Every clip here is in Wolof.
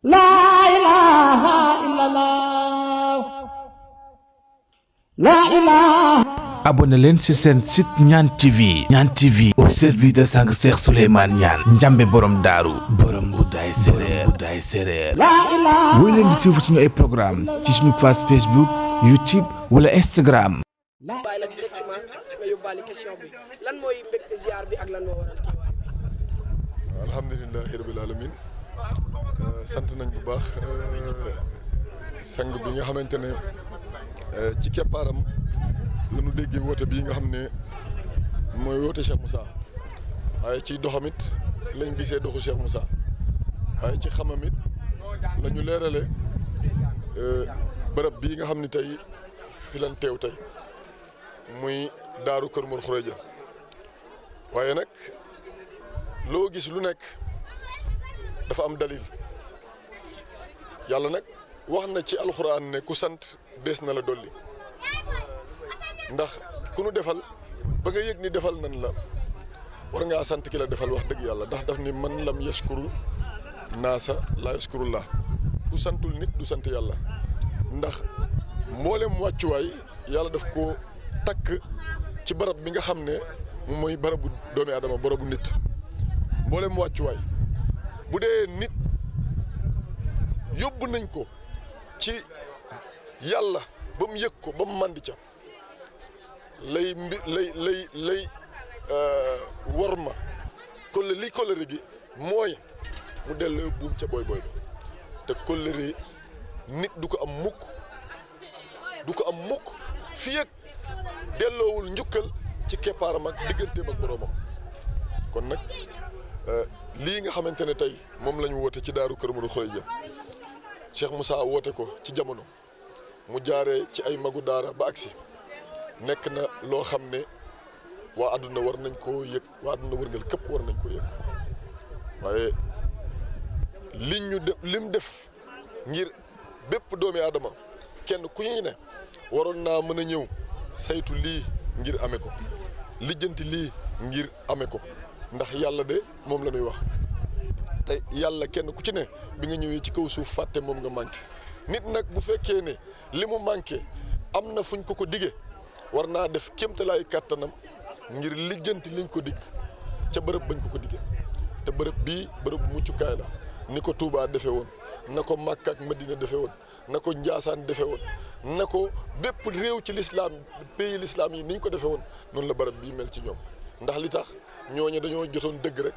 La ilaha illallah. La ilaha. abonné leen ci seen site Niane TV. Niane TV au service de sang Cheikh Souleymane Niane njambe borom daaru borom guddaay séréer La ilaha. woy leen di suivre suñu ay programme ci suñu page Facebook YouTube wala Instagram. bàyyi la directement nga yóbbaale question bi lan mooy mbégte ziar bi ak lan moo waral kii waay. alhamdulilahi rabil alamin sant nañ bu baax sang bi nga xamante ne ci keppaaram la ñu déggee woote bii nga xam ne mooy woote Cheikh Moussa waaye ci doxamit lañ gisee doxu Cheikh Moussa waaye ci xamamit la ñu leerale bërëb bii nga xam ne tey fi lan teew tey muy daaru Kër Mor Khourédia waaye nag loo gis lu nekk dafa am dalil yàlla nag wax na ci alxuraan ne ku sant dees na la dolli ndax ku nu defal ba nga yëg ni defal nan la war ngaa sant ki la defal wax dëgg yàlla ndax daf ni man lam yashkuru naasa la yashkurullah ku santul nit du sant yàlla ndax mboolem wàccuwaay yàlla daf ko takk ci barab bi nga xam ne moom mooy barabu doomi aadama barabu nit mboolem wàccuwaay bu dee nit yóbbu nañ ko ci yàlla ba mu yëg ko ba mu màndi ca lay war ma li kóllëre gi mooy mu delloo buum ca booy ba te kóllëre nit du ko am mukk fii ak delloowul njukkal ci keppaaram ak digganteem ak boroomam kon nag lii nga xamante ne tey moom la ñu woote ci daaru Kër Mor Khourédia Cheikh Moussa woote ko ci jamono mu jaaree ci ay magu daara ba agsi nekk na loo xam ne waa àdduna war nañ koo yëg waa àdduna wërngal képp war nañ koo yëg waaye lim def ngir bépp doomi aadama kenn ku ñuy ne waroon naa mën a ñëw saytu lii ngir amee ko lijjanti lii ngir amee ko ndax yàlla de moom la ñuy wax te yàlla kenn ku ci ne bi nga ñëwee ci kaw suuf fàtte moom nga manqué nit nag bu fekkee ne li mu manqué am na fuñ ko digee war naa def kéemtalaay kàttanam ngir lijjanti liñ ko digg ca bërëb bañ ko digee te bërëb bii bërëb bu muccukaay la ni ko Touba defee woon na ko Makka ak Madina defee woon na ko Njaasaan defee woon na ko bépp réew ci lislaam pays lislaam yi niñ ko defee woon noonu la bërëb bii mel ci ñoom ndax li tax ñooñu dañoo jotoon dëgg rek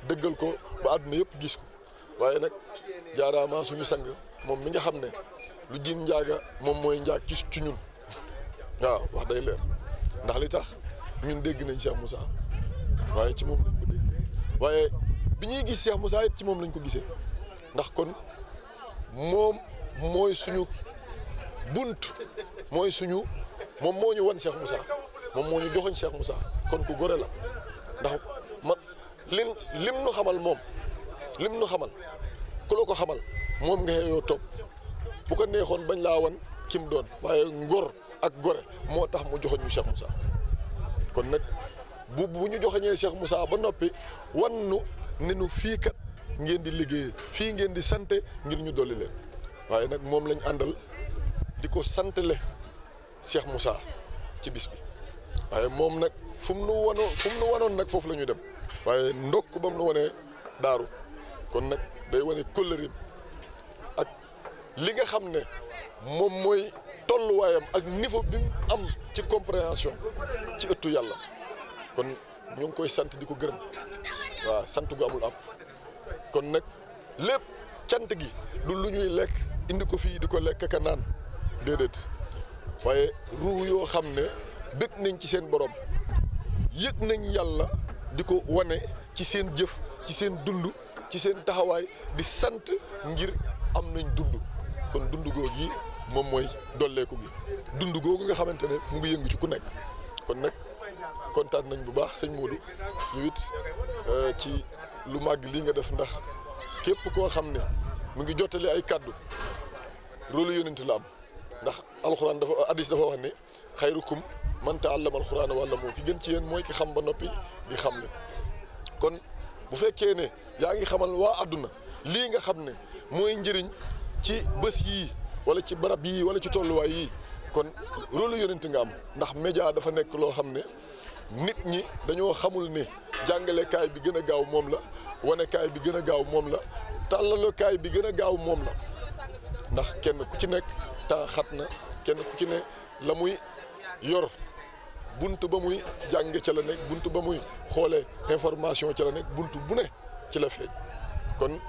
dëggal ko ba àdduna yëpp gis ko waaye nag jaaraama suñu sang moom mi nga xam ne lu jiin njaaga moom mooy njaag ci ñun waaw wax day leer ndax li tax ñun dégg nañ Cheikh Moussa waaye ci moom lañ ko dégg waaye bi ñuy gis Cheikh Moussa it ci moom lañ ko gisee ndax kon moom mooy suñu bunt moom moo ñu wan Cheikh Moussa moom moo ñu joxoñ Cheikh Moussa kon ku gore la ndax man lim nu xamal moom lim nu xamal ku la ko xamal moom nga yoo topp bu ko neexoon bañ laa wan kim doon waaye ngor ak gore moo tax mu joxoñ ñu Cheikh Moussa kon nag bu ñu joxoñee Cheikh Moussa ba noppi wan nu ne nu fii kat ngeen di liggéeyee fii ngeen di sante ngir ñu dolli leen waaye nag moom lañ àndal di ko santale Cheikh Moussa ci bis bi waaye moom nag fu mu nu wanoon nag foofu la ñu dem waaye ndokk ba mu nu wanee daaru kon nag day wane kóllëreem ak li nga xam ne moom mooy tolluwaayam ak niveau bi mu am ci compréhension ci ëttu yàlla kon ñu ngi koy sant di ko gërëm waaw sant gu amul àpp kon nag lépp cant gi du lu ñuy lekk indi ko fii di ko lekk ka naan déedéet waaye ruu yoo xam ne bëgg nañ ci seen borom yëg nañ yàlla di ko wane ci seen jëf ci seen dund ci seen taxawaay di sant ngir am nañ dund kon dund googu yi moom mooy dolleeku gi dund googu nga xamante ne mu ngi yëngu ci ku nekk kon nag kontaan nañ bu baax sëñ Modou ñu it ci lu màgg lii nga def ndax képp koo xam ne mu ngi jottali ay kàddu rôle yonent la am ndax alxuraan dafa hadiis dafa wax ne xayrukum man ta'allama alxuraan wala moo ki gën ci yéen mooy ki xam ba noppi di xam le kon bu fekkee ne yaa ngi xamal waa àdduna lii nga xam ne mooy njëriñ ci bés yii wala ci barab yii wala ci tolluwaay yii kon rôle yonent nga am ndax média dafa nekk loo xam ne nit ñi dañoo xamul ne jàngalekaay bi gën a gaaw moom la wanekaay bi gën a gaaw moom la tàllalekaay bi gën a gaaw moom la ndax kenn ku ci nekk temps xat na kenn ku ci ne la muy yor bunt ba muy jànge ca la nekk bunt ba muy xoolee information ca la nekk bunt bu ne ci la feeñ kon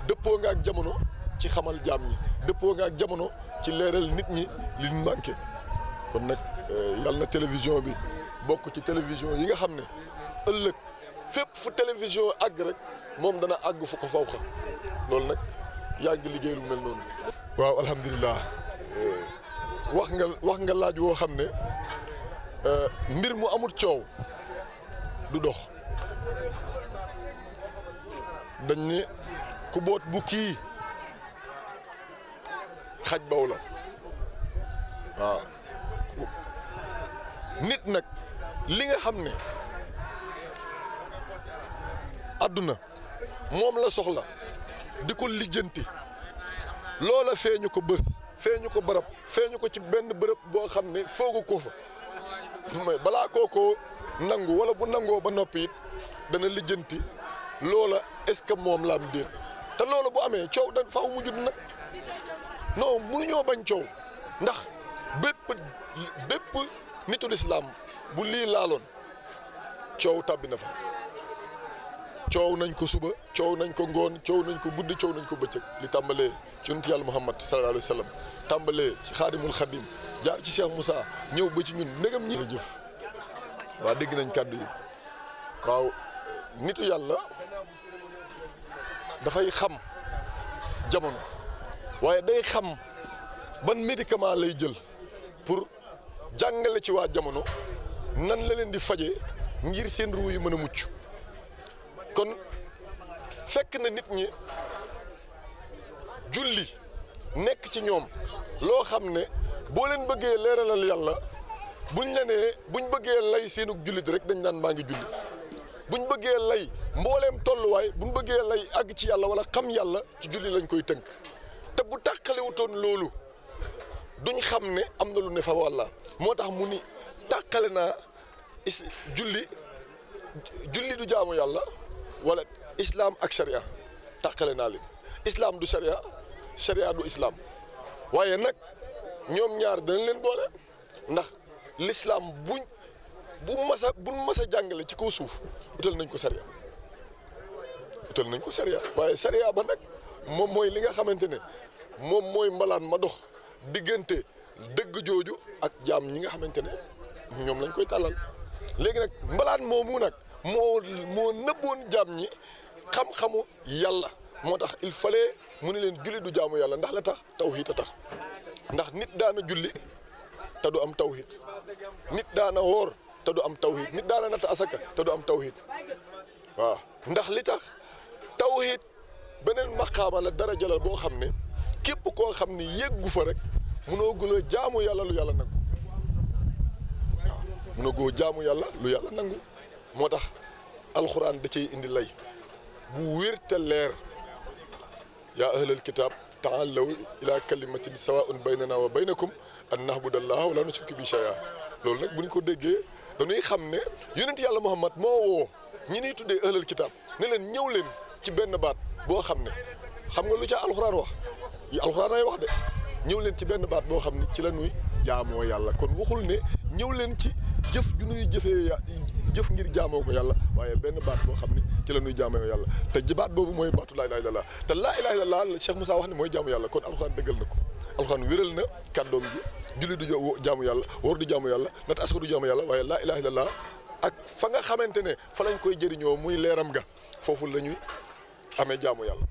dëppoo nga ak jamono ci xamal jaam ñi dëppoo nga ak jamono ci leeral nit ñi li ñu manqué kon nag yàlla na télévision bi bokk ci télévision yi nga xam ne ëllëg fépp fu télévision àgg rek moom dana àgg fu ko faw xa loolu nag yaa ngi liggéey lu mel noonu. waaw alhamdulilah wax nga laaj woo xam ne mbir mu amul coow du dox dañ ne ku boot bu kii xaj baw la waaw nit nag li nga xam ne àdduna moom la soxla di ko lijjanti loola feeñu ko bës feeñu ko barab feeñu ko ci benn bërëb boo xam ne foogu ko fa mais balaa kookoo nangu wala bu nangoo ba noppi it dana lijjanti loola est-ce que moom la am déet te loola bu amee coow dañ faaw mu judd nag non mënuñoo bañ coow ndax bépp nitu lislaam bu lii laaloon coow tàbbi na fa coow nañ ko suba coow nañ ko ngoon coow nañ ko guddi coow nañ ko bëccëg li tàmbalee ci yonent yàlla Muhammad sallallahu alayhi wa sallam tàmbalee ci xaadimul xadim jaar ci Cheikh Moussa ñëw ba ci ñun ndegam ñi jëf waa dégg nañ kàddu yi waaw nitu yàlla dafay xam jamono waaye day xam ban médicament lay jël pour jàngale ci waa jamono nan la leen di faje ngir seen ruu yi mën a mucc kon fekk na nit ñi julli nekk ci ñoom loo xam ne boo leen bëggee leeralal yàlla buñ la nee buñ bëggee lay seenug jullit rek dañ naan maa ngi julli buñ bëggee lay mbooleem tolluwaay buñ bëggee lay àgg ci yàlla wala xam yàlla ci julli lañ koy tënk te bu tàqalewutoon loolu duñ xam ne am na lu ne fa walla moo tax mu ni tàqale naa julli du jaamu yàlla wala islam ak sharia tàqale naa leen islam du sharia sharia du islam waaye nag ñoom ñaar danañ leen boole ndax l'islam buñ mas a jàngale ci kaw suuf utal nañ ko sharia waaye sharia ba nag moom mooy li nga xamante ne moom mooy mbalaan ma dox diggante dëgg jooju ak jaam ñi nga xamante ne ñoom lañ koy tàllal léegi nag mbalaan moomu nag moo nëbboon jaam ñi xam-xamu yàlla moo tax il fallait mu ne leen julli du jaamu yàlla ndax la tax tawhid a tax ndax nit daana julli te du am tawhid nit daana woor te du am tawhid nit daana natt asaka te du am tawhid waaw ndax li tax tawhid beneen maqaama la daraja la boo xam ne képp koo xam ne yeggu fa rek munoo gën a jaamu yàlla lu yàlla nangu waaw munoo goo jaamu yàlla lu yàlla nangu moo tax alxuraan da cay indi lay bu wér te leer yaa ahlal kitaab ta'aalaw ila kalimatin sawaa'un baynana wa baynakum an na'budallaha wa la nushrika bihi shay'an loolu nag bu ñu ko déggee dañuy xam ne yonent yàlla Muhammad moo woo ñi ñuy tuddee ahlal kitaab ne leen ñëw leen ci benn baat boo xam ne xam nga lu ca alxuraan wax yi alxuraan ay wax de ñëw leen ci benn baat boo xam ne ci la ñuy jaamoo yàlla kon waxul ne ñëw leen ci jëf ju ñuy jëf ngir jaamoo ko yàlla waaye benn baat boo xam ne ci la ñuy jaamoo yàlla te baat boobu mooy baatu laa ilaaha illallaah te laa ilaaha illallaah la Cheikh Moussa wax ne mooy jaamu yàlla kon alxuraan dëggal na ko alxuraan wéral na kàddoom gi julli du jaamu yàlla woor du jaamu yàlla nat aska du jaamu yàlla waaye laa ilaaha illallaah ak fa nga xamante ne fa lañ koy jëriñoo muy leeram ga foofu la ñuy amee jaamu yàlla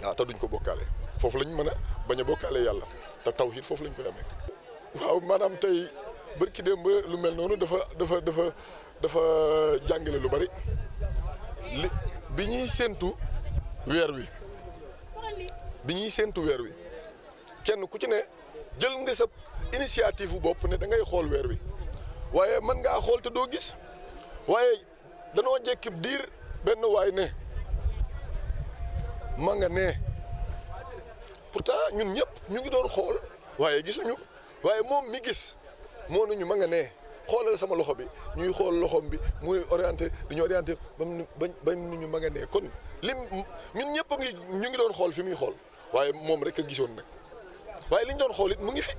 waaw te duñ ko bokkaale foofu lañ mën a bañ a bokkaale yàlla te tawhiid foofu lañ koy amee. waaw maanaam tey bërki démb lu mel noonu dafa jàngale lu bari bi ñuy séentu weer wi kenn ku ci ne jël nga sa initiative bu bopp ne da ngay xool weer wi waaye mën ngaa xool te doo gis waaye danoo jekki diir benn waay ne ma nga nee pourtant ñun ñëpp ñu ngi doon xool waaye gisuñu waaye moom mi gis moo nañu ma nga nee xoolal sama loxo bi ñuy xool loxom bi muy orienté dañu orienté ba ñu ma nga nee kon lim ñun ñëpp ñu ngi doon xool fi muy xool waaye moom rek a gisoon nag waaye liñ doon xool it mu ngi fi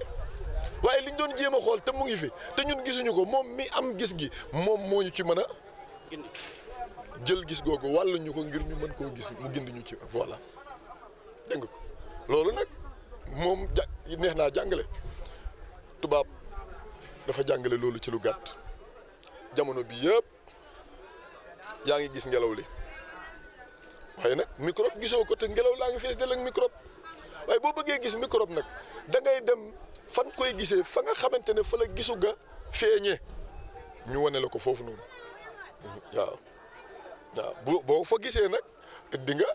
waaye liñ doon jéem a xool te mu ngi fi te ñun gisuñu ko moom mi am gis gi moom moo ñu ci mën a jël gis googu wàll ñu ko ngir ñu mën koo gis mu gindi ñu ci voilà dégg nga ko loolu nag moom neex naa jàngale tubaab dafa jàngale loolu ci lu gàtt jamono bi yëpp yaa ngi gis ngelaw li waaye nag microbe gisoo ko te ngelaw laa ngi fees del ak microbe waaye boo bëggee gis microbe nag da ngay dem fan koy gisee fa nga xamante ne fa la gisu ga feeñee ñu wane la ko foofu noonu waaw boo fa gisee nag di nga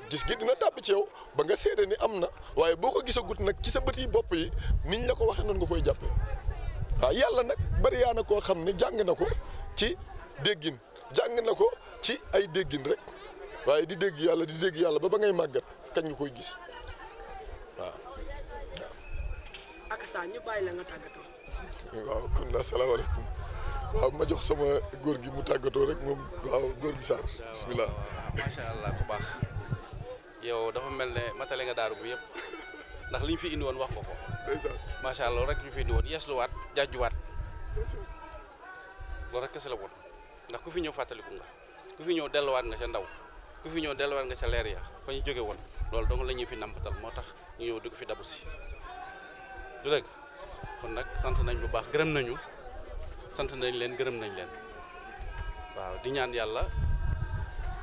gis gi dina tàbbi ci yow ba nga seede ni am na waaye boo ko gisagut nag ci sa bët yi bopp yi niñ la ko waxee noonu nga koy jàppee waaw yàlla nag bari yaa na koo xam ne jàng na ko ci déggin jàng na ko ci ay déggin rek waaye di dégg yàlla ba ngay màggat kañ nga koy gis waaw. ak saa ñu bàyyi la nga tàggatoo. waaw kon asalaamaaleykum waaw ma jox sama góor gi mu tàggatoo rek moom waaw góor gi Sarr bisimilah. macha allah ku baax yow dafa mel ne matale nga daaru bu yëpp ndax liñ fi indi woon wax nga ko. ndeysaan macha allah loolu rek ñu fi indi woon yeesluwaat jaajuwaat loolu rek kese la woon ndax ku fi ñëw fàttaliku nga ku fi ñëw delluwaat nga ca ndaw ku fi ñëw delluwaat nga ca leer ya fa ñu jóge woon loolu donc la ñuy fi nampatal moo tax ñu ñëw di ko fi dabu si du dëgg kon nag sant nañ bu baax gërëm nañu sant nañ leen gërëm nañ leen waaw di ñaan yàlla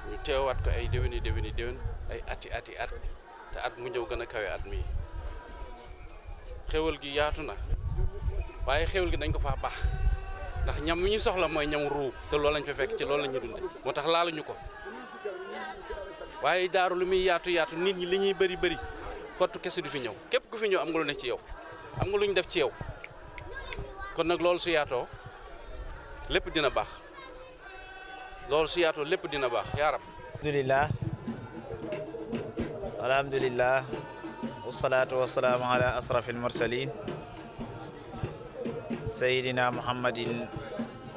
ñu teewaat ko ay déwéni déwén ay ati at te at mu ñëw gën a kawe at mii xéwal gi yaatu na waaye xéwal gi dañ ko faa baax ndax ñam mi ñu soxla mooy ñam ruu te loolu lañ fa fekk ci loolu la ñu dunde moo tax laaluñu ko waaye daaru lu muy yaatu nit ñi li ñuy bëri xottu kese du fi ñëw képp ku fi ñëw am nga lu ne ci yow am nga lu ñu def ci yow kon nag loolu su yaatoo lépp dina baax yaa rab. alhamdulillah wasalaatu wasalaamu ala asrafil mursalin sayidina muhammadin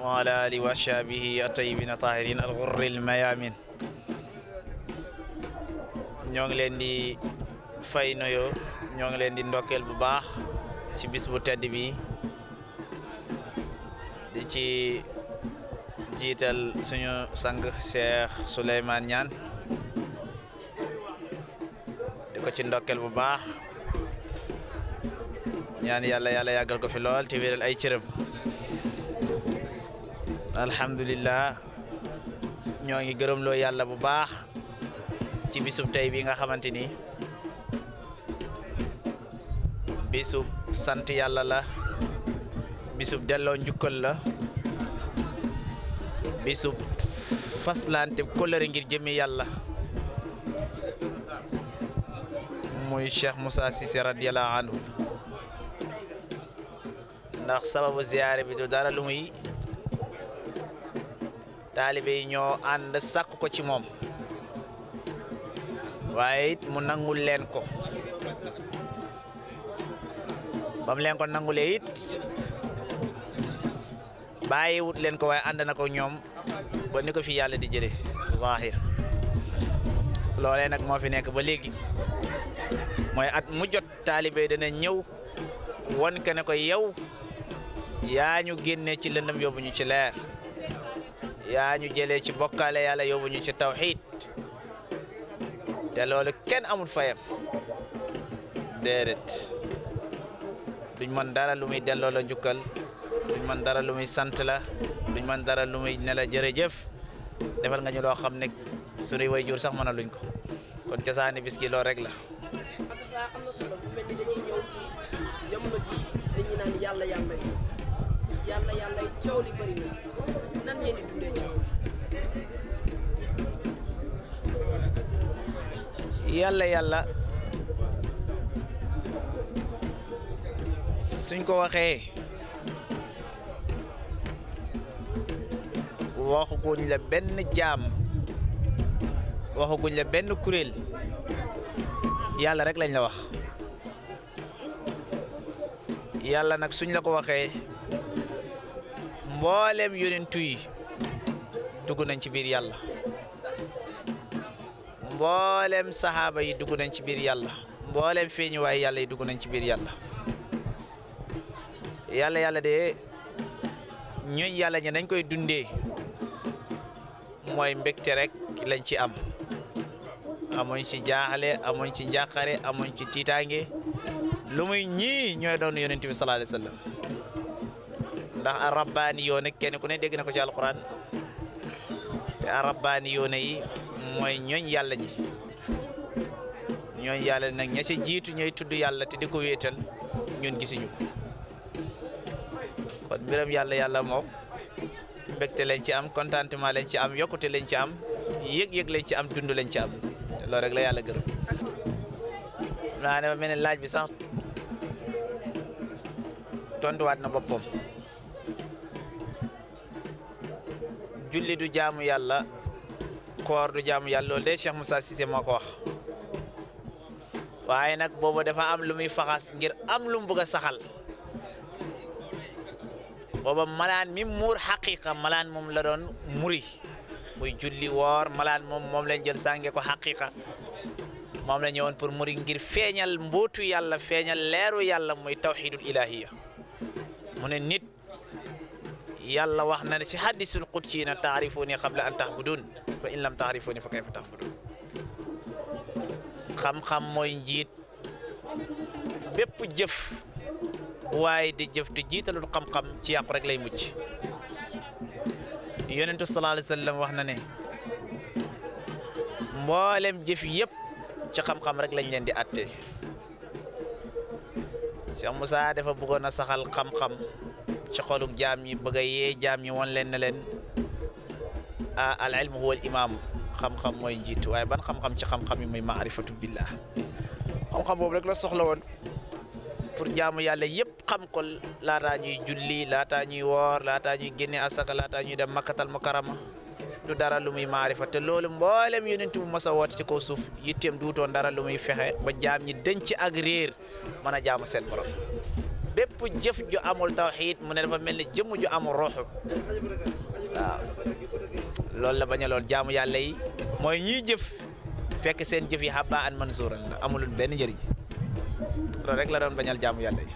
wa ala alihi wa ashaabihi at-tayyibin tahirin al-ghurril mayamin ñoo ngi leen di fay noyo ñoo ngi leen di ndokkeel bu baax ci bis bu tedd bi di ci jiital suñu sang Cheikh Souleymane Niane di ko ci ndokkeel bu baax ñaan yàlla yàggal ko fi lool te wéral ay cërëm alhamdulillah ñoo ngi gërëm loo yàlla bu baax ci bisub tey bi nga xamante ni bisub sant yàlla la bisub delloo njukkal la bisub faslante kóllëre ngir jëmmi yàlla muy Cheikh Moussa Cissé radiyallahu anhu ndax sababu ziyaare bi du dara lu muy taalibe yi ñoo ànd sàkk ko ci moom waaye it mu nangul leen ko bam leen ko nangulee it bàyyiwut leen ko waaye ànd na ko ñoom ba ni ko fi yàlla di jëlee zahir loolee nag moo fi nekk ba léegi mooy at mu jot taalibe dana ñëw won ke ne ko yow yaa ñu génne ci lëndëm yóbbu ñu ci leer yaa ñu jëlee ci bokkaale yàlla yóbbu ñu ci tawxiid te loolu kenn amul fayam déedéet duñ mën dara lu muy delloo la njukkal duñ mën dara lu muy sant la duñ mën dara lu muy ne la jërëjëf defal nga ñu loo xam ne suñuy waajur sax mën a luñ ko kon cosaani bis gi loolu rek la. ak saa am na solo bu mel ni dañuy ñëw ci jamono ji nit ñi naan yàlla yi coow li bëri na nan ngeen di dundee coow li. yàlla suñ ko waxee waxuguñ la benn jaam waxaguñ la benn kuréel yàlla rek lañ la wax yàlla nag suñ la ko waxee mboolem yonentu yi dugg nañ ci biir yàlla mboolem saxaaba yi dugg nañ ci biir yàlla mboolem feeñu waaye yàlla yi dugg nañ ci biir yàlla yàlla de ñooñ yàlla ñi dañ koy dundee mooy mbégte rek lañ ci am amuñ ci jaaxale amuñ ci njàqare amuñ ci tiitaange lu muy ñii ñooy doon yonent bi sallallahu alayhi wa sallam ndax arabbaani yoone kenn ku ne dégg na ko ci alquran te arabbaani yoone yi mooy ñooñ yàlla ñi ñooñ yàlla nag ña ci jiitu ñooy tudd yàlla te di ko wéetal ñun gisuñu ko kon mbiram yàlla moom mbégte lañ ci am contentement lañ ci am yokkute lañ ci am yëg-yëg lañ ci am dund lañ ci am te loolu rek la yàlla gërëm naa ne ma mel ne laaj bi sax tontuwaat na boppam julli du jaamu yàlla koor du jaamu yàlla loolu de Cheikh Moussa Cissé moo ko wax waaye nag boobu dafa am lu muy faxas ngir am lu mu bëgg a saxal booba malaan mi muur xaqiqa malaan moom la doon muri muy julli woor malaan moom lañ jël sànge ko xaqiqa moom la ñëwoon pour muri ngir feeñal mbootu yàlla feeñal leeru yàlla muy tawxidul ilahiya mu ne nit yàlla wax na ne si hadisul qudsi na taarifuni qabla an taxbudun fa in lam taarifuni fa kayfa taxbudun xam-xam mooy njiit bépp jëf waaye di jëf te jiitalul xam-xam ci yàqu rek lay mucc yonentu sallallahu alayhi wa sallam wax na ne mboolem jëf yëpp ci xam-xam rek lañ leen di atte Cheikh Moussa dafa bëggoon a saxal xam-xam ci xoluk jaam ñi bëgg a yee jaam ñi won leen ne leen al ilmu huwa al imam xam-xam mooy njiit waaye ban xam-xam ci xam-xam yi muy maarifatu billah xam-xam boobu rek la soxla woon pour jaamu yàlla yëpp xam ko laataa ñuy julli laataa ñuy woor laataa ñuy génne asaka laataa ñuy dem makkatal mukarrama du dara lu muy maarifa te loolu mboolem yonent bu mos a woote ci kaw suuf yitteem duutoon dara lu muy fexe ba jaam ñi denc ak réer mën a jaamu seen borom bépp jëf ju amul tawxiid mu ne dafa mel ni jëmm ju amul ruux waaw loolu la bañ a lool jaamu yàlla yi mooy ñuy jëf fekk seen jëf yi habaa an mansuuran la amulul benn njëriñ loolu rek la doon bañal jaamu yàlla yi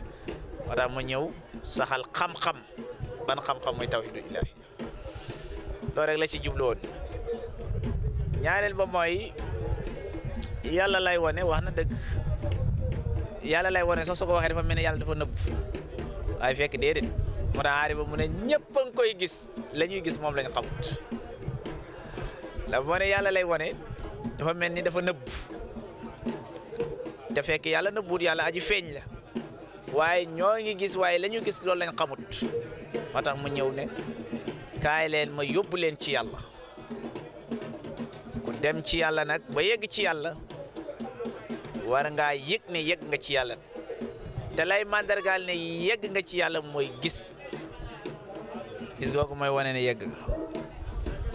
moo tax mu ñëw saxal xam-xam ban xam-xam mooy tawxiidul ilaahi loolu rek la ci jublu woon ñaareel ba mooy yàlla lay wane wax na dëgg yàlla lay wane sax su ko waxee dafa mel ne yàlla dafa nëbb waaye fekk déedéet moo tax aari ba mu ne ñëpp a ngi koy gis la ñuy gis moom lañ xamut la moo ne yàlla lay wane dafa mel ni dafa nëbb te fekk yàlla nëbbuut yàlla aji feeñ la waaye ñoo ngi gis waaye la ñu gis loolu lañ xamut moo tax mu ñëw ne kaay leen ma yóbbu leen ci yàlla ku dem ci yàlla nag ba yegg ci yàlla war ngaa yëg ne yegg nga ci yàlla te lay mandargaal ne yegg nga ci yàlla mooy gis googu mooy wane ne yegg nga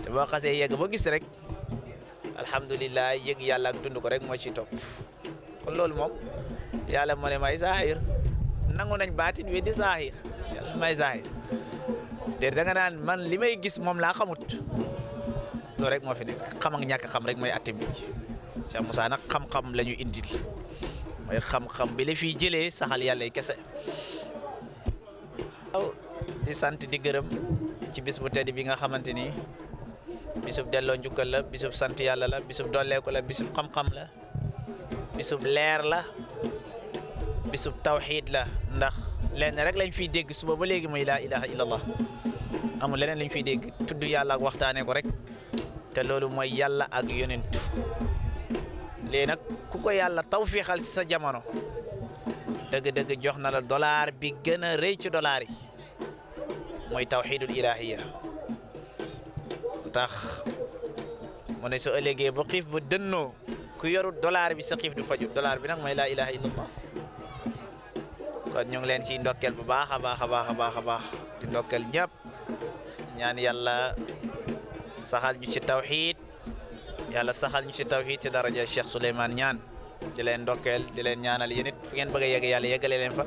te boo xasee yegg ba gis rek alhamdulilah yëg yàlla ak dund ko rek moo ci topp kon loolu moom yàlla moo ne may zahir nangu nañ baatin weddi zahir yàlla may zahir de da nga naan man li may gis moom laa xamut loolu rek moo fi nekk xam ak ñàkk xam rek mooy attim bi Cheikh Moussa nag xam-xam la ñu indil mooy xam-xam bi la fiy jëlee saxal yàlla kese waaw di sant di gërëm ci bis bu tedd bi nga xamante ni bisub delloo njukkal la bisub sant yàlla la bisub dolleeku la bisub xam-xam la bisub leer la bisub tawxiid la ndax lenn rek lañ fiy dégg suba ba léegi muy laa ilaha illallah amul leneen lañ fiy dégg tudd yàlla ak waxtaanee ko rek te loolu mooy yàlla ak yonentu léegi nag ku ko yàlla tawfiixal ci sa jamono dëgg-dëgg jox na la dollar bi gën a rëy ci dollar yi mooy tawxiidul ilaahiya tax mu ne soo ëllëgee ba xiif ba dënnoo ku yoru dollar bi sa xiif du faju dollar bi nag mooy laa ilaha illallah kon ñu ngi leen ci ndokkeel bu baax a baax a baax a baax a baax di ndokkeel ñëpp ñaan yàlla saxal ñu ci tawxiid yàlla saxal ñu ci tawhid ci daraja Cheikh Souleymane Niane di leen ndokkeel di leen ñaanal yéen it fi ngeen bëgg a yegg yàlla yeggale leen fa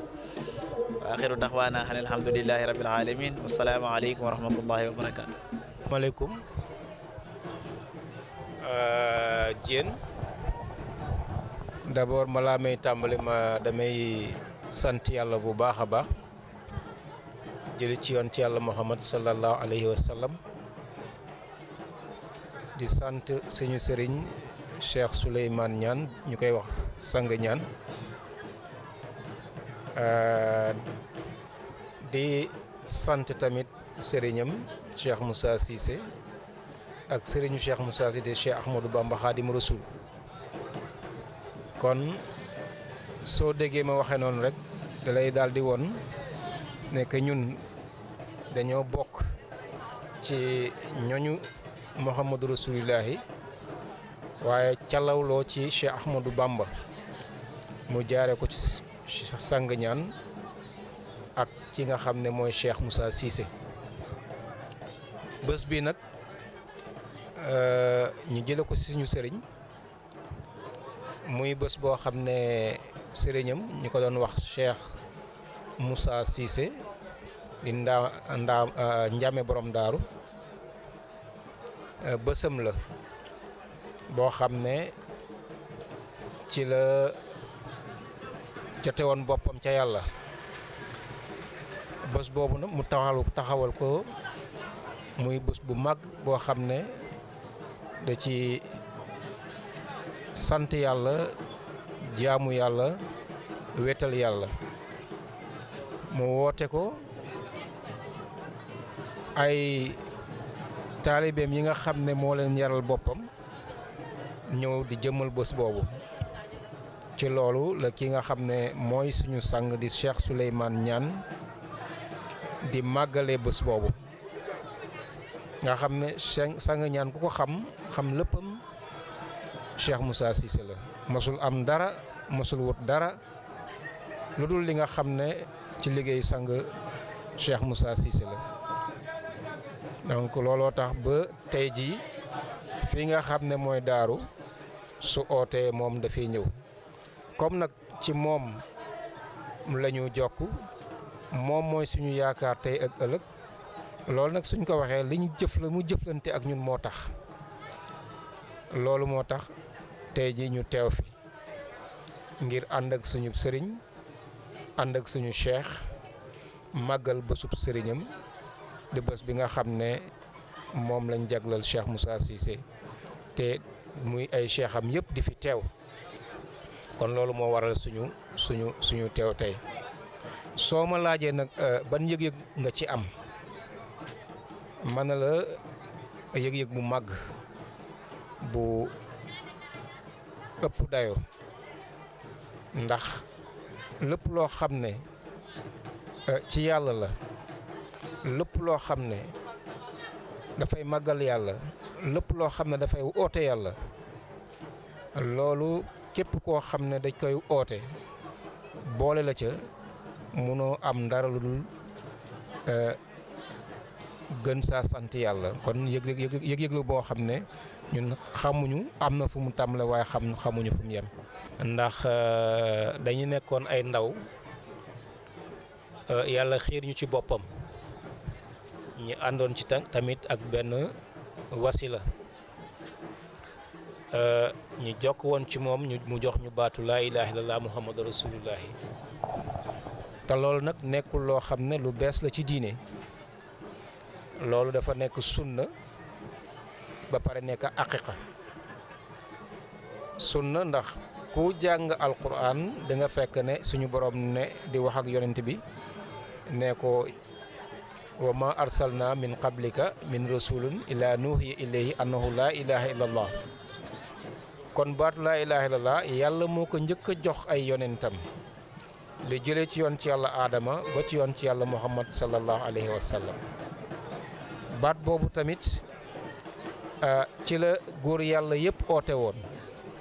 wa axiru daxwaana an alhamdulillahi rabbil alamin wassalaamu aleykum wa rahmatullahi wa barakatu. maaleykum Diène d'abord ma laa may tàmbali ma damay sant yàlla bu baax a baax jëli ci yoon ci yàlla Muhammad sallallahu alayhi wa sallam di sant suñu sëriñ Cheikh Souleymane Niane ñu koy wax sang Niane di sant tamit sëriñam Cheikh Moussa Cissé ak sëriñu Cheikh Moussa Cissé Cheikh Ahmadou Bamba Khadim Rasoul kon soo déggee ma waxee noonu rek da lay daal di woon ne que ñun dañoo bokk ci ñoñu Muhammadu Rasulillahi waaye calawloo ci Cheikh Ahmadou Bamba mu jaare ko ci sang Niane ak ci nga xam ne mooy Cheikh Moussa Cissé bés bi nag ñu jële ko ci suñu sëriñ muy bés boo xam ne sëriñam ñu ko doon wax Cheikh Moussa Cissé di njame borom daaru bésam la boo xam ne ci la jote woon boppam ca yàlla bés boobu nag mu taxawal ko muy bés bu mag boo xam ne da ci sant yàlla jaamu yàlla wéetal yàlla mu woote ko ay taalibeem yi nga xam ne moo leen yaral boppam ñëw di jëmmal bés boobu ci loolu la ki nga xam ne mooy suñu sang di Cheikh Souleymane Niane di màggale bés boobu nga xam ne sang Niane ku ko xam léppam Cheikh Moussa Cissé la mosul am dara mosul wut dara lu dul li nga xam ne ci liggéey sang Cheikh Moussa Cissé la donc looloo tax ba tey jii fii nga xam ne mooy daaru su ootee moom dafay ñëw comme nag ci moom la ñu jokk moom mooy suñu yaakaar tey ak ëllëg loolu nag suñ ko waxee li ñu mu jëflante ak ñun moo tax loolu moo tax tey ji ñu teew fi ngir ànd ak suñu sëriñ ànd ak suñu cheikh màggal bésub sëriñam di bés bi nga xam ne moom lañ jaglal Cheikh Moussa Cissé te muy ay cheikham yëpp di fi teew kon loolu moo waral suñu teew tey soo ma laajee nag ban yëg-yëg nga ci am man la yëg-yëg bu màgg bu ëpp dayo ndax lépp loo xam ne ci yàlla la lépp loo xam ne dafay màggal yàlla lépp loo xam ne dafay oote yàlla loolu képp koo xam ne dañ koy oote boole la ca munoo am dara lu dul gën saa sant yàlla kon yëg-yëg la boo xam ne ñun xamuñu am na fu mu tàmbale waaye xamuñu fu mu yem. ndax dañu nekkoon ay ndaw yàlla xiir ñu ci boppam ñu àndoon ci tamit ak benn wasila ñu jokk woon ci moom mu jox ñu baatu laa ilaaha illallah muhammadu rasulullahi te loolu nag nekkul loo xam ne lu bees la ci diine loolu dafa nekk sunna ba pare nekk aqiqa sunna ndax ku jàng alquran da nga fekk ne suñu borom ne di wax ak yonent bi ne ko wa ma arsalna min qablika min rasulin illa nuhiya ilayhi annahu laa ilaha illallah kon baatu laa ilaha illallah yàlla moo ko njëkk a jox ay yonentam li jëlee ci yoon ci yàlla aadama ba ci yoon ci yàlla muhammad sallallahu alayhi wa sallam baat boobu tamit ci la góor yàlla yëpp oote woon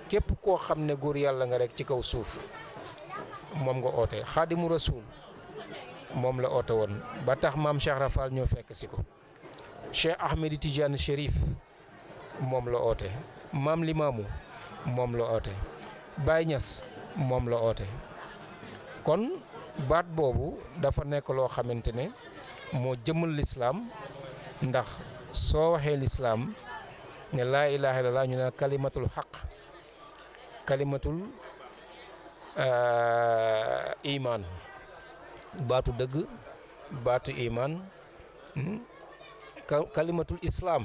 képp koo xam ne góor yàlla nga rek ci kaw suuf moom nga oote xaadimu rasul moom la oote woon ba tax maam Cheikh Rafal ñoo fekk si ko Cheikh Ahmed Tidiane Chérif moom la oote Maam Limaamu moom la oote Baay Ñas moom la oote kon baat boobu dafa nekk loo xamante ne moo jëmal lislaam ndax soo waxee lislaam ne laa ilaaha illallaah ñu ne kalimatul xaq kalimatul imaan baatu dëgg baatu imaan kalimatul islaam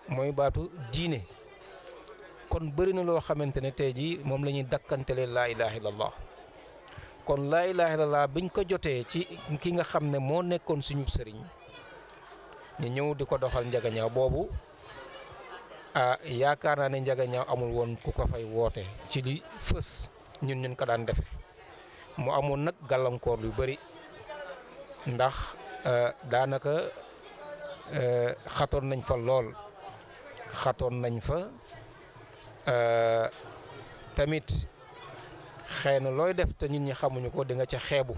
mooy baatu diine kon bëri na loo xamante ne tey jii moom la ñuy dakkantele laa ilaaha illallaah kon laa ilaaha illallaah biñ ko jotee ci ki nga xam ne moo nekkoon suñu sëriñ ñu ñëw di ko doxal njagañaaw boobu yaakaar naa ne njagañaaw amul woon ku ko fay woote ci li fës ñun ko daan defe mu amoon nag gàllankoor yu bëri ndax daanaka xatoon nañ fa lool xatoon nañ fa tamit xëy na looy def te nit ñi xamuñu ko di nga ca xeebu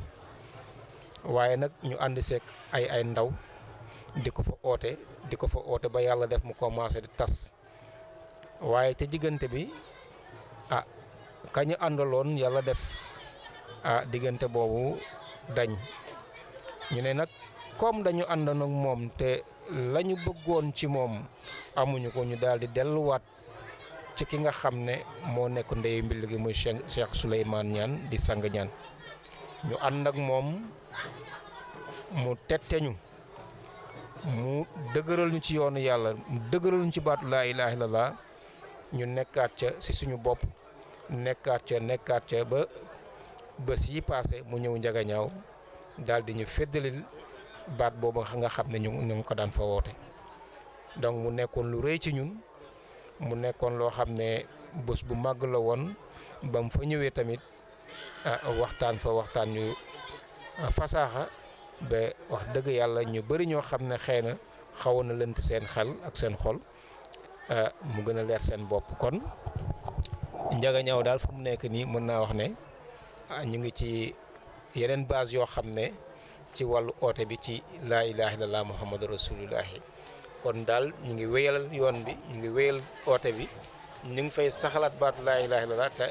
waaye nag ñu ànd seeg ay ndaw di ko fa oote ba yàlla def mu commencé di tas waaye te diggante bi kañu àndaloon yàlla def diggante boobu dañ ñu ne nag comme dañu àndoon ak moom te lañu bëggoon ci moom amuñu ko ñu daal di delluwaat ci ki nga xam ne moo nekk ndeyu mbill gi muy Cheikh Souleymane Niane di sang ñaan ñu ànd ak moom mu tetteñu mu dëgëral ñu ci yoonu yàlla mu dëgëral ñu ci baatu laa ilaaha illallaah ñu nekkaat ca si suñu bopp nekkaat ca ba bés yi passé mu ñëw njagañaaw daal di ñu feddalil baat boobu nga xam ne ñu ngi ko daan fa woote donc mu nekkoon lu rëy ci ñun mu nekkoon loo xam ne bés bu màgg la woon ba mu fa ñëwee tamit waxtaan ñu fasaaxa ba wax dëgg yàlla ñu bëri ñoo xam ne xëy na xawoon na lënt seen xel ak seen xol mu gën a leer seen bopp kon njagañaaw daal fu mu nekk nii mën naa wax ne ñu ngi ci yeneen base yoo xam ne ci wàllu oote bi ci laa ilaaha illallaah muhammadu rasulullaahi kon daal ñu ngi wéyal yoon bi ñu ngi wéyal oote bi ñu ngi fay saxalaat baatu laa ilaaha illallaah te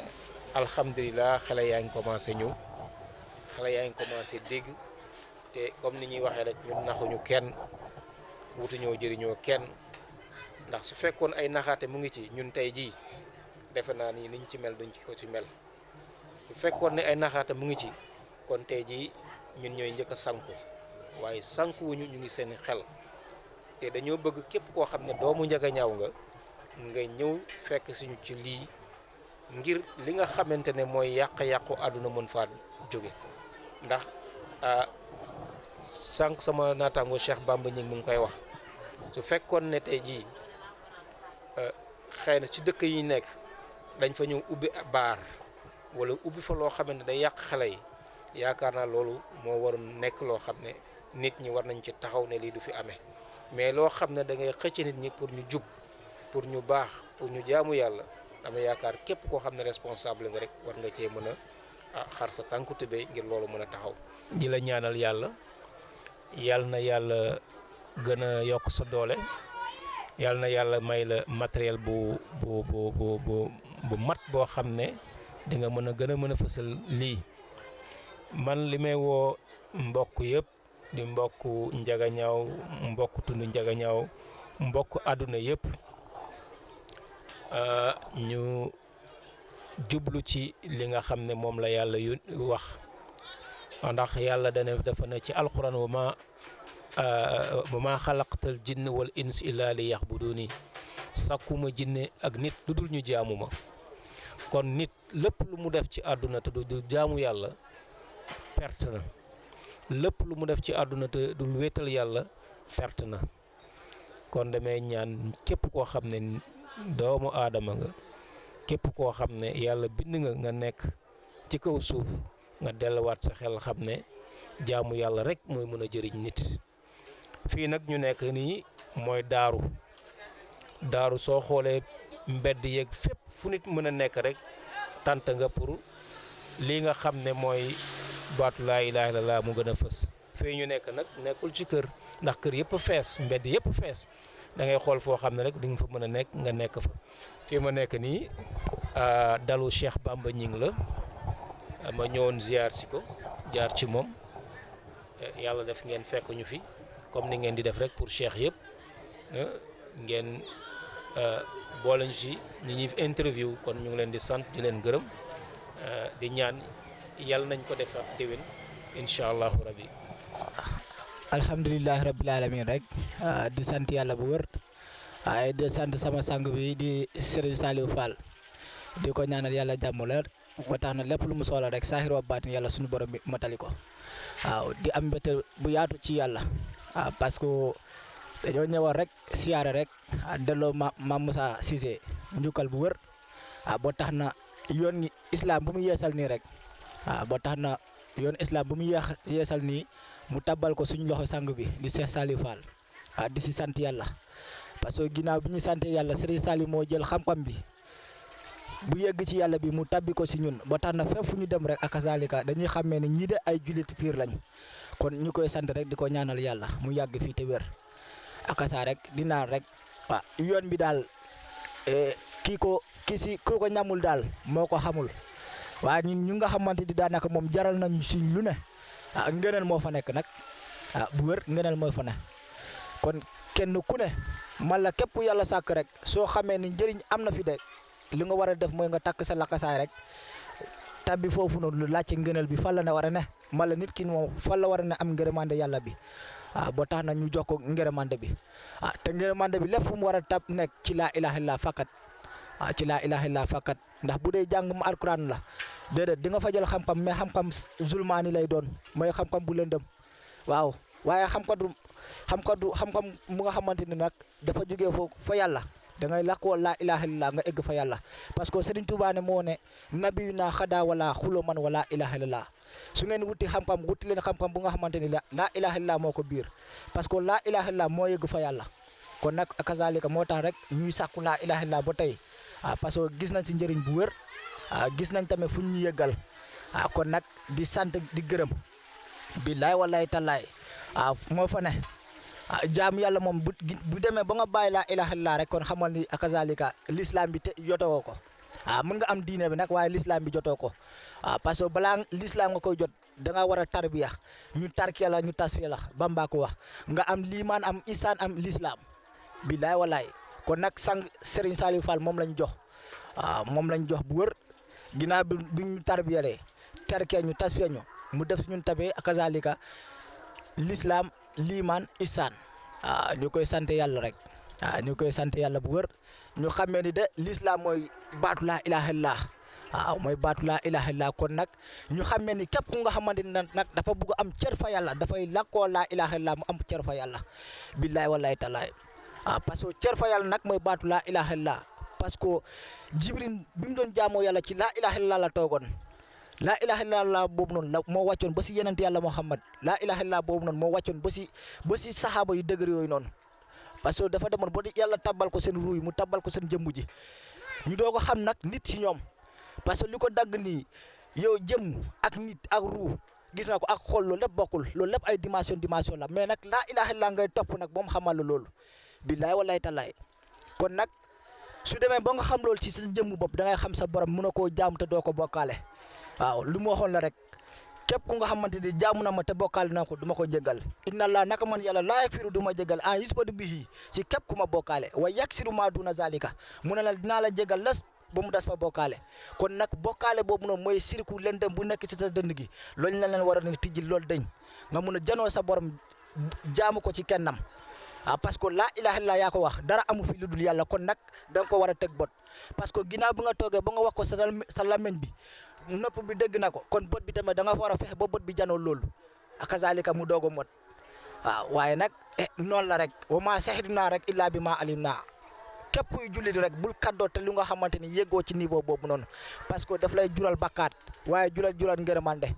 alhamdulilah xale yaa ngi commencé ñëw xale yaa ngi commencé dégg te comme ni ñuy waxee rek ñun naxuñu kenn wutuñoo jëriñoo kenn ndax su fekkoon ay naxaate mu ngi ci ñun tey jii defe naa ni niñ ci mel duñ ci ko ci mel su fekkoon ne ay naxaate mu ngi ci kon tey jii ñun ñooy njëkk a sanku waaye sankuwuñu ñu ngi seen xel te dañoo bëgg képp koo xam ne doomu njagañaaw nga ñëw fekk suñu ci lii ngir li nga xamante ne mooy yàq-yàqu àdduna mën faa jóge ndax sànq sama naataango Cheikh Bamba ñi mu ngi koy wax su fekkoon ne tey jii xëy na ci dëkk yi nekk dañ fa ñëw ubbi baar wala ubbi fa loo xamante ne day yàq xale yi yaakaar naa loolu moo waroon nekk loo xam ne nit ñi war nañ ci taxaw ne lii du fi amee mais loo xam ne da ngay xëcc nit ñi pour ñu jub pour ñu baax pour ñu jaamu yàlla dama yaakaar képp koo xam ne responsable nga rek war nga cee mën a xar sa tànku tubéy ngir loolu mën a taxaw. di la ñaanal yàlla na yàlla gën a yokk sa doole yàlla na yàlla may la matériel bu mat boo xam ne di nga mën a fësal lii man li may woo mbokk yëpp di mbokk njagañaaw mbokk tund njagañaaw mbokk àdduna yëpp ñu jublu ci li nga xam ne moom la yàlla yu wax ndax yàlla dafa ne ci alquran wa ma xalaqtal jinn wal ins illa li yaxbuduni sàkkuma jinne ak nit lu dul ñu jaamu ma kon nit lépp lu mu def ci àdduna te du jaamu yàlla perte na lépp lu mu def ci àdduna te du wéetal yàlla perte na kon damay ñaan képp koo xam ne doomu aadama nga képp koo xam ne yàlla bind nga nekk ci kaw suuf nga delluwaat sa xel xam ne jaamu yàlla rek mooy mën a jëriñ nit fii nag ñu nekk nii mooy daaru soo xoolee mbedd yeeg fépp fu nit mën a nekk rek tant nga pour lii nga xam ne mooy baatu laa ilaaha illallaah mu gën a fës fii ñu nekk nag nekkul ci kër ndax kër yëpp fees mbedd yëpp fees da ngay xool foo xam ne rek di nga fa mën a nekk nga nekk fa. fii ma nekk nii dalu Cheikh Bamba Ñing la ma ñëwoon ziar si ko jaar ci moom yàlla def ngeen fekk ñu fi comme ni ngeen di def rek pour Cheikh yëpp ngeen boole ñu si ñi ñuy interview kon ñu ngi leen di sant di leen gërëm di ñaan yàlla nañ ko def ak déwén incha allahu rabi. alhamdulilah rabbil alamin rek di sant yàlla bu wër waaye di sant sama sang bi di Serigne Saliou Fall di ko ñaanal yàlla jàmm la ba tax na lépp lu mu soxla rek saahir wa baatin yàlla suñu borom bi matali ko waaw di am mbégte bu yaatu ci yàlla waaw parce que dañoo ñëwoon rek siyaare rek delloo Mame Moussa Cissé njukkal bu wër waaw boo tax na yoon islam bu mu yeesal nii rek waaw boo tax na yoon islam bu mu yeesal nii mu tabbal ko suñu loxo sang bi di Cheikh Saliou Fall waaw di si sant yàlla parce que ginnaaw bi ñu sant yàlla Serigne Saliou moo jël xam-xam bi bu yegg ci yàlla bi mu tabbi ko si ñun ba tax na fépp fu ñu dem rek ak kazalika dañuy xàmmee ne ñii de ay jullit piir lañ kon ñu koy sant rek di ko ñaanal yàlla mu yàgg fii te wér akasa rek di naan rek waaw yoon bi daal kii ko ñamul daal moo ko xamul waaye ñun ñu nga xamante di daanaka moom jaral nañ si lu ne ngëneel moo fa nekk nag bu wér ngëneel mooy fa ne kon kenn ku ne man la képp yàlla sàkk rek soo xamee ni njëriñ am na fi de li nga war a def mooy nga takk sa lakasaay rek tabbi foofu noonu lu laajte ngëneel bi fan la ne war a ne man la nit ki moom fan la war a ne am ngërëmande yàlla bi boo tax na ñu jox ko ngërëmande bi te ngërëmande bi lépp fu mu war a tab nekk ci laa ilaaha illa fakkat ci laa ilaaha illa fakkat ndax bu dee jàng mu alquran la déedéet di nga fa jël xam-xam mais xam-xam zulmaani lay doon mooy xam-xam bu lëndëm waaw waaye xam-xam mu nga xamante ni nag dafa jógee foofu fa yàlla da ngay lakkoo laa ilaaha illa nga egg fa yàlla parce que Serigne Touba ne moo ne nabiyu naa xadaa wala xulo man wala ilaaha illa su ngeen wuti xam-xam wuti leen xam-xam bu nga xamante ni laa ilaaha illa moo ko biir parce que laa ilaaha illa moo yegg fa yàlla kon nag kazalika moo tax rek ñuy sàkku laa ilaaha illa ba tey parce que gis nañ si njëriñ bu wër gis nañ tamit fu ñu yëggal kon nag di sant di gërëm billaay wallaay tallaay moo fa ne jaam yàlla moom bu demee ba nga bàyyi laa ilaaha illa rek kon xamal ni kazalika l'islam bi te jotoo ko mën nga am diine bi nag waaye l'islam bi jotoo ko parce que balaa l'islam nga koy jot da nga war a tarbiya ñu tarkiya la ñu tasfiya la Bamba ko wax nga am liimaan am isaan am l'islam billaay wallaay kon nag sang Serigne Saliou Fall moom lañ jox moom lañ jox bu wër ginnaaw bi ñu tarbiyalee tarkiya ñu tasfiya ñu mu def ñun tabee kazalika l'islam liimaan isaan ñu koy sant yàlla rek ñu koy sant yàlla bu wër ñu xamee ni de l'islam mooy baatu laa ilaaha illa mooy baatu laa ilaaha illa kon nag ñu xamee ni képp ku nga xamante ni nag dafa bugg am cër fa yàlla dafay lakkoo laa ilaaha illa mu am cër fa yàlla billaay wallaay talaay parce que cër fa yàlla nag mooy baatu laa ilaaha illa parce que Jibril bi mu doon jaamoo yàlla ci laa ilaaha illa la toogoon laa ilaha illallah boobu noonu la moo wàccoon ba si yenent yàlla Muhammad laa ilaha illallah boobu noonu moo wàccoon ba si saxaaba yu dëgër yooyu noonu parce que dafa demoon ba yàlla tabbal ko seen ruuy mu tabbal ko seen jëmm ji ñu doog a xam nag nit si ñoom parce que li ko dagg nii yow jëmm ak nit ak ruu gis nga ko ak xol loolu lépp bokkul loolu lépp ay dimension la mais nag laa ilaha illallah ngay topp nag moom xamal la loolu billaay wallaay tallaay kon nag su demee ba nga xam loolu ci sa jëmm bopp da ngay xam sa borom mën a koo jaam te doo ko bokkaale waaw lu mu waxoon la rek képp ku nga xamante ni jaamu na ma te bokkaale na ko du ma ko jégal inna allah naka man yàlla laa yakfiru du ma jégal en yusbadu bihi si képp ku ma bokkaale wa yaksiru ma duna zalika mu ne la dinaa la jégal las ba mu des fa bokkaale kon nag bokkaale boobu noonu mooy sirku lëndëm bu nekk ci sa dënd gi loolu la leen war a ne tijji loolu dañ nga mun a janoo sa borom jaamu ko ci kennam parce que laa ilaha illallah yaa ko wax dara amu fi lu dul yàlla kon nag da nga ko war a teg bot parce que ginnaaw bi nga toogee ba nga wax ko sa làmmiñ bi nopp bi dégg na ko kon bët bi tamit da nga war a fexe ba bët bi janoo loolu akazalika mu doog a mot waaye nag noonu la rek wa maa shahidnaa rek illaa bi maa alimnaa képp kuy jullit rek bul kaddoo te lu nga xamante ni yéggoo ci niveau boobu noonu parce que daf lay jural bakkaat waaye jural ngërëmande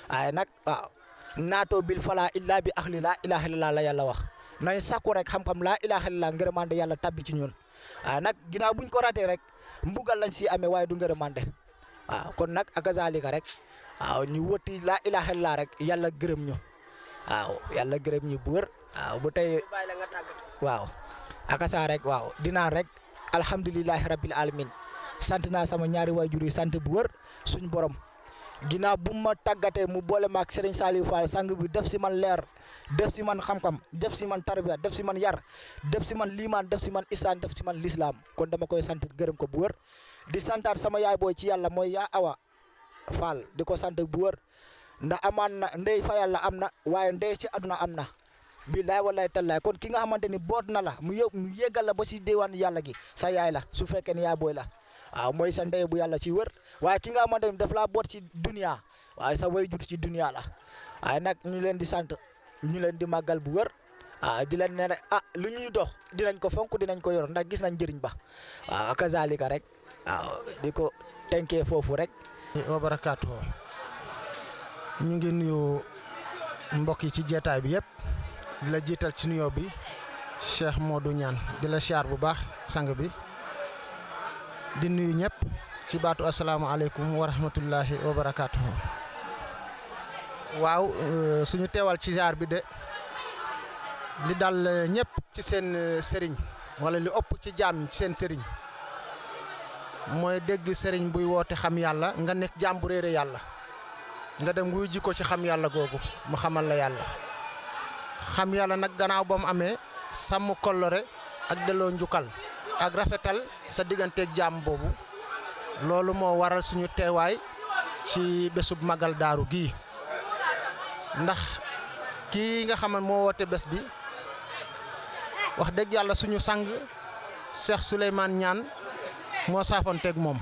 waaye nag waaw naatoo bil falaa illaa bi ahli laa ilaha illallah la yàlla wax nañ sakku rek xam-xam laa ilaha illallah ngërëmande yàlla tabbi ci ñun waaye nag ginnaaw buñ ko ratee rek mbugal lañ si amee waaye du ngërëmande waaw kon nag akazalika rek waaw ñu wëtti laa ilaha illallah rek yàlla gërëm ñu waaw yàlla gërëm ñu bu wër waaw bu tey waaw akasa rek waaw dinaa rek alhamdulilahi rabbil alamin sant naa sama ñaari waajur yi sant bu wër suñu borom ginnaaw bu ma tàggatee mu boole ma ak Serigne Saliou Fall sang bi def si man leer def si man xam-xam def si man tarbiya def si man yar def si man liimaan def si man isaan def si man lislaam kon dama koy sant gërëm ko bu wër di santaat sama yaay booy ci yàlla mooy yaa Awa Fall di ko sant bu wër ndax amaan na ndey fa yàlla am na waaye ndey ci àdduna am na billaay wallaay tallaay kon ki nga xamante ni boot na la mu yëgal la ba si déewaan yàlla gi sa yaay la su fekkee ni yaay booy la waaw mooy sa ndey bu yàlla ci wër waaye ki nga xamante ni daf laa boot ci dunia waaye sa way jur ci dunia la waaye nag ñu leen di sant ñu leen di màggal bu wër di leen ne rek lu ñuy dox dinañ ko fonk dinañ ko yor ndax gis nañ njëriñ ba waaw kazalika rek waaw di ko tenkee foofu rek wa barakaatu ñu ngi nuyu mbokk yi ci jeetaay bi yëpp di la jiital ci nuyoo bi Cheikh Modou Niane di la siyaar bu baax sang bi di nuyu ñëpp ci baatu asalaamaaleykum wa rahmatullahi wa barakaatu. waaw suñu teewal ci jaar bi de li dal ñëpp ci seen sëriñ wala li ëpp ci jaam ci seen sëriñ mooy dégg sëriñ buy woote xam yàlla nga nekk jaam bu réere yàlla nga dem wuy ji ko ci xam yàlla googu mu xamal la yàlla xam yàlla nag gannaaw ba mu amee sàmm kollore ak delloo njukkal ak rafetal sa digganteeg jaam boobu loolu moo waral suñu teewaay ci bésub magal daaru gii ndax kii nga xam ne moo woote bés bi wax dëgg yàlla suñu sang Cheikh Souleymane Niane moo saafonteeg moom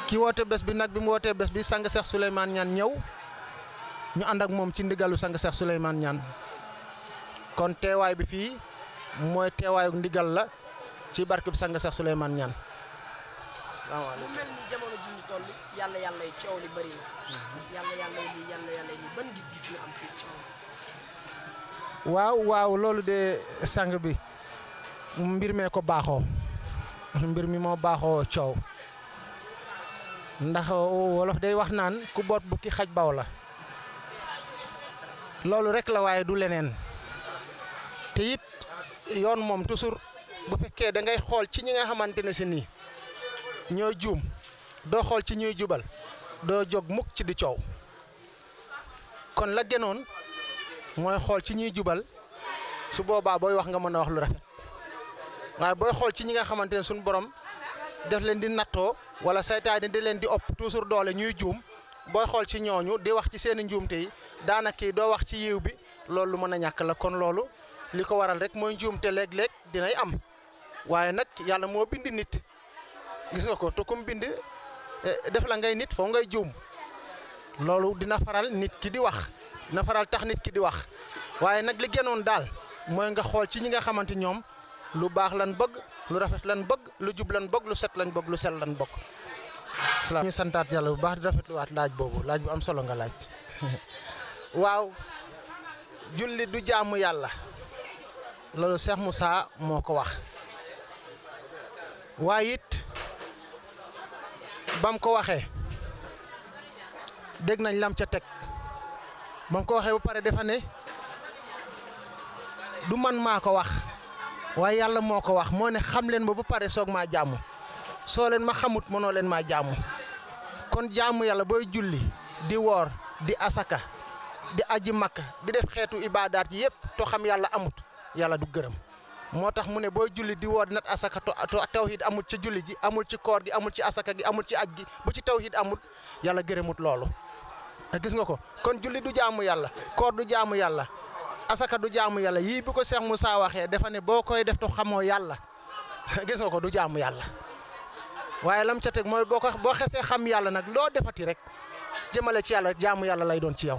ki woote bés bi nag bi mu wootee bés bi sang Cheikh Souleymane Niane ñëw ñu ànd ak moom ci ndigalu sang Cheikh Souleymane Niane kon teewaay bi fii mooy teewaayu ndigal la ci barke bi sang Cheikh Souleymane Niane. mu mel ni jamono ji ñu toll yàlla yi coow li bëri na yàlla yi ban gis-gis nga am ci coow. waaw loolu de sang bi mbir mee ko baaxoo mbir mi moo baaxoo coow ndax wolof day wax naan ku boot bukki xaj baw la loolu rek la waaye du leneen te it yoon moom toujours bu fekkee da ngay xool ci ñi nga xamante ne si nii ñoo juum doo xool ci ñuy jubal doo jóg mukk ci di coow kon la gënoon mooy xool ci ñuy jubal su boobaa booy wax nga mën a wax lu rafet waaye booy xool ci ñi nga xamante ne suñu borom def leen di nattoo wala saytaane di leen di ëpp toujours doole ñuy juum booy xool ci ñooñu di wax ci seen i njuumte yi daanaka doo wax ci yiw bi loolu lu mën a ñàkk la kon loolu li ko waral rek mooy njuumte léeg-léeg dinay am waaye nag yàlla moo bind nit gis nga ko te comme bind def la ngay nit foo ngay juum loolu dina faral nit ki di wax dina faral tax nit ki di wax waaye nag li gënoon daal mooy nga xool ci ñi nga xamante ñoom lu baax lan bëgg lu rafet lan bëgg lu jub lan bëgg lu set lan bëgg lu sell lan bëgg. ñu santaat yàlla bu baax di rafetluwaat laaj boobu laaj bu am solo nga laaj waaw julli du jaamu yàlla loolu Cheikh Moussa moo ko wax waaye it bam ko waxee dégg nañ lam ca teg bam ko waxee ba pare defa ne du man maa ko wax waaye yàlla moo ko wax moo ne xam leen ma ba pare soog maa jaamu soo leen ma xamut mënoo leen maa jaamu kon jaamu yàlla booy julli di woor di asaka di aji makka di def xeetu ibaadaat yi yëpp to xam yàlla amut yàlla du gërëm moo tax mu ne booy julli di woor di nat asaka to tawhid amul ci julli ji amul ci koor gi amul ci asaka gi amul ci aj gi bu ci tawhid amul yàlla gërëmut loolu gis nga ko kon julli du jaamu yàlla koor du jaamu yàlla asaka du jaamu yàlla yii bi ko Cheikh Moussa waxee dafa ne boo koy def to xamoo yàlla gis nga ko du jaamu yàlla waaye lam ca teg mooy boo xesee xam yàlla nag loo defati rek jëmale ci yàlla jaamu yàlla lay doon ci yow.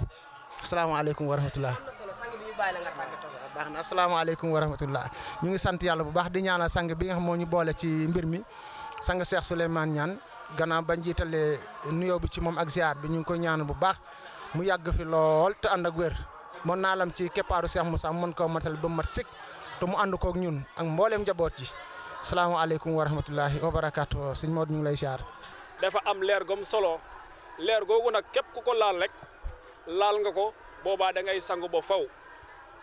asalaamaaleykum wa rahmatulah. am na solo sang bi ñu bàyyi la nga tàggatoo. baax na asalaamaaleykum wa rahmatulah ñu ngi sant yàlla bu baax di ñaanal sang bi nga xam moo ñu boole ci mbir mi sang Cheikh Souleymane Niane gannaaw bañ jiitalee nuyoo bi ci moom ak ziar bi ñu ngi koy ñaanal bu baax mu yàgg fi lool te ànd ak wér mën naa lam ci keppaaru Cheikh Moussa mën koo matal ba mat sëkk te mu ànd koog ñun ak mbooleem njaboot ji salaamaaleykum wa rahmatulahi wa barakaatu sëñ Maodo ñu ngi lay ziar. dafa am leer gom solo leer googu nag képp ku ko laal rek laal nga ko boobaa da ngay sangu ba faw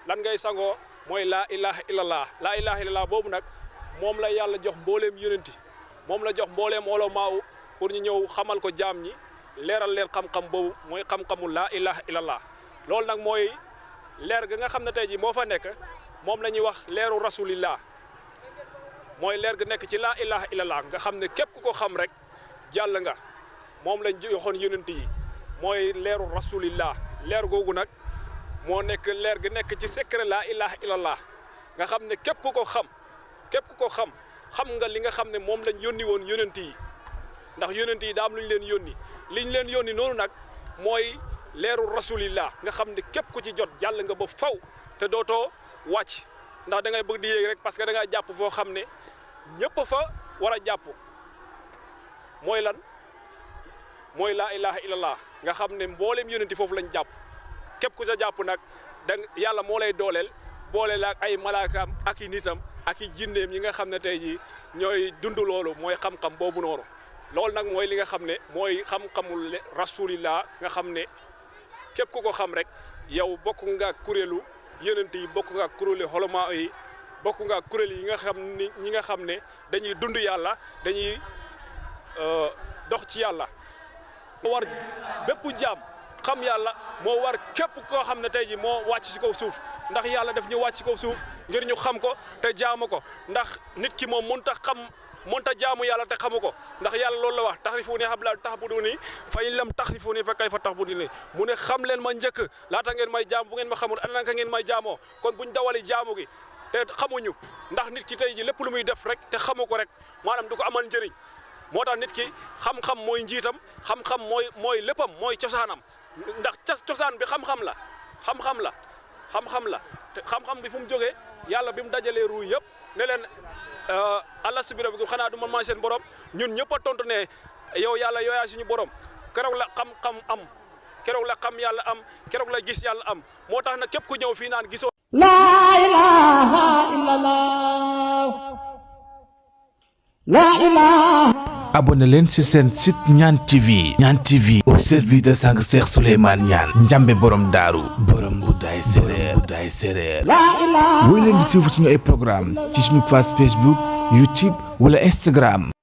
lan ngay sangoo mooy laa ilaha illallah. laa ilaha illallah boobu nag moom la yàlla jox mbooleem yonenti moom la jox mbooleem ulamaaw pour ñu ñëw xamal ko jaam ñi leeral leen xam-xam boobu mooy xam-xamu laa ilaha illallah. loolu nag mooy leer ga nga xam ne tey jii moo fa nekk moom la ñuy wax leeru rasulillah mooy leer ga nekk ci laa ilaha illallah nga xam ne képp ku ko xam rek jàll nga moom lañ joxoon yonent yi mooy leeru rasulillah. leer googu nag moo nekk leer ga nekk ci secret laa ilaha illallah nga xam ne képp ku ko xam xam nga li nga xam ne moom lañ yónni woon yonent yi ndax yonent yi daa am lu ñu leen yónni liñ leen yónni noonu nag mooy leeru rasulillah nga xam ne képp ku ci jot jàll nga ba faw te dootoo wàcc ndax da ngay bëgg di yéeg rek parce que da ngay jàpp foo xam ne ñëpp fa war a jàpp mooy lan mooy laa ilaha illallah nga xam ne mbooleem yonenti foofu lañ jàpp képp ku sa jàpp nag da yàlla moo lay dooleel boole la ak ay malaakaam ak i nitam ak i jinneem yi nga xam ne tey jii ñooy dund loolu mooy xam-xam boobu noonu loolu nag mooy li nga xam ne mooy xam-xamul rasulillah nga xam ne képp ku ko xam rek yow bokk nga kuréelu yonent yi bokk nga kuréelu xoloma yi bokk nga kuréel yi nga xam ni ñi nga xam ne dañuy dund yàlla dañuy dox ci yàlla. moo war bépp jaam xam yàlla moo war képp koo xam ne tey jii moo wàcc ci kaw suuf ndax yàlla daf ñu wàcc ci kaw suuf ngir ñu xam ko te jaamu ko ndax nit ki moom mënta jaamu yàlla te xamu ko ndax yàlla loolu la wax taxrifuuni qabla ta'buduuni fa in lam taxrifuuni fa kayfa ta'buduuni mu ne xam leen ma njëkk laata ngeen may jaam bu ngeen ma xamul ana naka ngeen may jaamoo kon buñ dawali jaamu gi te xamuñu ndax nit ki tey ji lépp lu muy def rek te xamu ko rek maanaam du ko amal njëriñ moo tax nit ki xam-xam mooy njiitam xam-xam mooy léppam mooy cosaanam ndax cosaan bi xam-xam la te xam-xam bi fu mu jógee yàlla bi mu dajalee ruu yëpp ne leen alastu bi rabbikum xanaa du man maay seen borom ñun ñëpp a tontu ne yow yàlla yow yaa suñu borom keroog la xam-xam am keroog la xam yàlla am keroog la gis yàlla am moo tax nag képp ku ñëw fii naan gisoo. laa ilaha illallah. laa ilaha. abonné leen ci seen site Niane TV. Niane TV au service de sang Cheikh Souleymane Niane njambe borom daaru borom bu daay séréer woy leen di suivre suñu ay programme ci suñu page Facebook YouTube wala Instagram